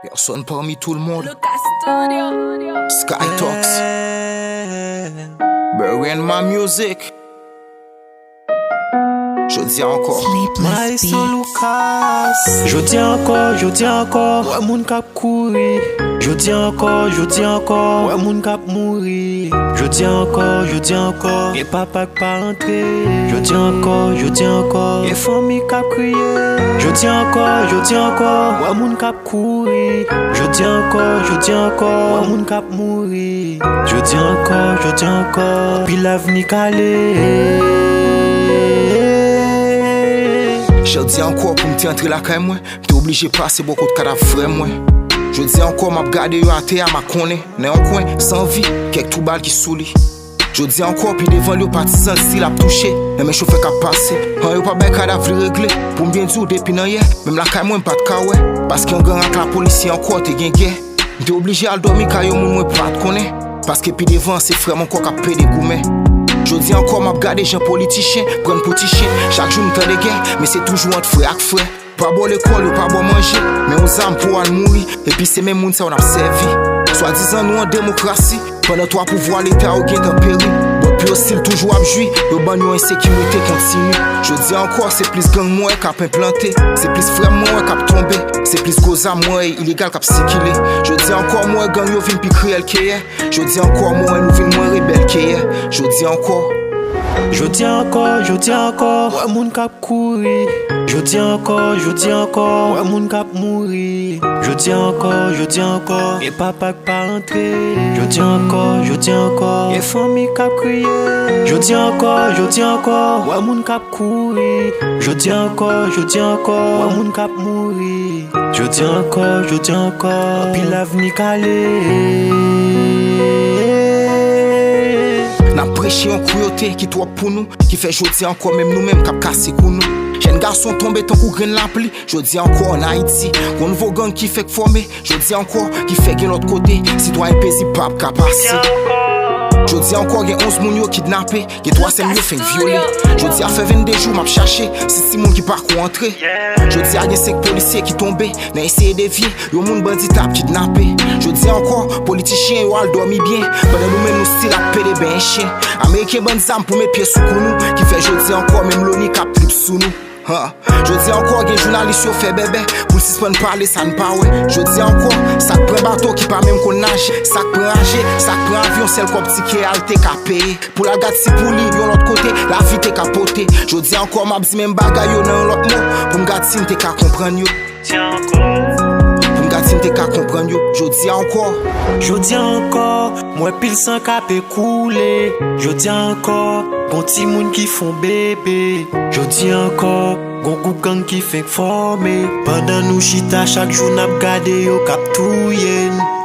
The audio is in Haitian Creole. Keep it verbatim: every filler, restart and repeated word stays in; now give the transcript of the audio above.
Personne parmi tout le monde. Lucas Studio. Sky Talks. Burry and My Music. Jodi a ankò. Sleepless Maestro Beats. Lucas. Jodi a ankò, jodi a ankò, wè moun k ap kouri. Jodi a ankò, jodi a ankò, wè moun k ap mouri. Jodi a ankò, jodi a ankò, gen papa k pa rantre. Jodi a ankò, jodi a ankò, gen fanmi k ap kriye. Jodi a ankò, jodi a ankò, wè moun k ap kouri. Jodi a ankò, jodi a ankò, wè moun k ap mouri. Jodi a ankò, jodi a ankò, anpil avni kale. Jodi a ankò, pou m te antre lakay mwen, m te oblije pase bò kot kadav frè mwen. Jodi a ankò, m ap gade yo atè a, m a konnen, nan yon kwen, san vi, kèk twou bal ki sou li. Jodi a ankò, pi devan l yo patizan l still ap touche, nan men chofè k ap pase. An, yo pa bay kadav li regle. Pou m byen di w, depi nan yè, menm lakay mwen m pa t ka wè. Paske yon gang ak lapolis, e ankò te gen gè. M te oblije al dòmi kay yon moun mwen pa t konnen. Paske pi devan, se frè m ankò k ap pede goumen. Jodi a ankò, m ap gade jan politichen pran n pou ti chen. Chak jou m tande gè, men se toujou ant frè ak frè. Pa ba w lekòl, yo pa ba w manje, men yon zam pou w al mouri, epi se menm moun sa yo n ap sèvi. Swadizan nou an demokrasi, pandan twa pouvwa Leta yo gentan peri. Bòt pi yo still toujou ap jwi, yo ban n yon ensekirite kontini. Jodi a ankò, se plis gang mwen wè k ap enplante, se plis frè m mwen wè k ap tonbe, se plis gwo zam mwen wè ilegal k ap sikile. Jodi a ankò, mwen wè gang yo vin pi kriyèl ke yè. Jodi a ankò, mwen wè nou vin mwen rebèl ke yè. Jodi a ankò. Jodi a ankò, jodi a ankò, wè moun k ap kouri. Jodi a ankò, jodi a ankò, wè moun k ap mouri. Jodi a ankò, jodi a ankò, gen papa k pa rantre. Jodi a ankò, jodi a ankò, gen fanmi k ap kriye. Jodi a ankò, jodi a ankò, wè moun k ap kouri. Jodi a ankò, jodi a ankò, wè moun k ap mouri. Jodi a ankò, jodi a ankò, anpil avni kale. N ap preche yon kouyote ki twòp pou nou, ki fè jodi a ankò menm nou menm k ap kase kou nou. Jèn gason tonbe tankou grenn lapli, jodi a ankò ann Ayiti. Yon nouvo gang ki fèk fòme, jodi a ankò, ki fè gen lòt kote, sitwayen pezib p ap ka pase. Jodi a ankò, gen onz moun yo kidnape, gen twa sè m yo fenk vyole. Jodi a fè vennde jou m ap chache sis timoun ki pako antre. Jodi a gen senk polisye ki tonbe nan eseye devye yon moun bandi t ap kidnape. Jodi a ankò, politichen yo al dòmi byen, pandan nou menm nou still ap pede benyen chen. Ameriken ban n zam pou met pye sou kou nou, ki fè jodi a ankò menm loni k ap trip sou nou. Ha. Jodi a ankò, gen jounalis yo fè bèbè pou l sispann pale sa n pa wè. Jodi a ankò, sa k pran bato ki pa menm konn naje, sa k pran aje, sa k pran avyon, sèl kòb tikè a l te ka peye. Pou l al gad si pou li, yon lòt kote, lavi te ka pote. Jodi a ankò, m ap di menm bagay yo nan yon lòt mo, pou m gad si n te ka konprann yo. Pou m gad si n te ka konprann yo, jodi a ankò. Jodi a ankò, m wè pil san k ape koule. Jodi a ankò, gon timoun ki fon bebe. Jodi a ankò, gon gwoup gang ki fenk fòme. Pandan nou chita chak jou n ap gade yo k ap touye n.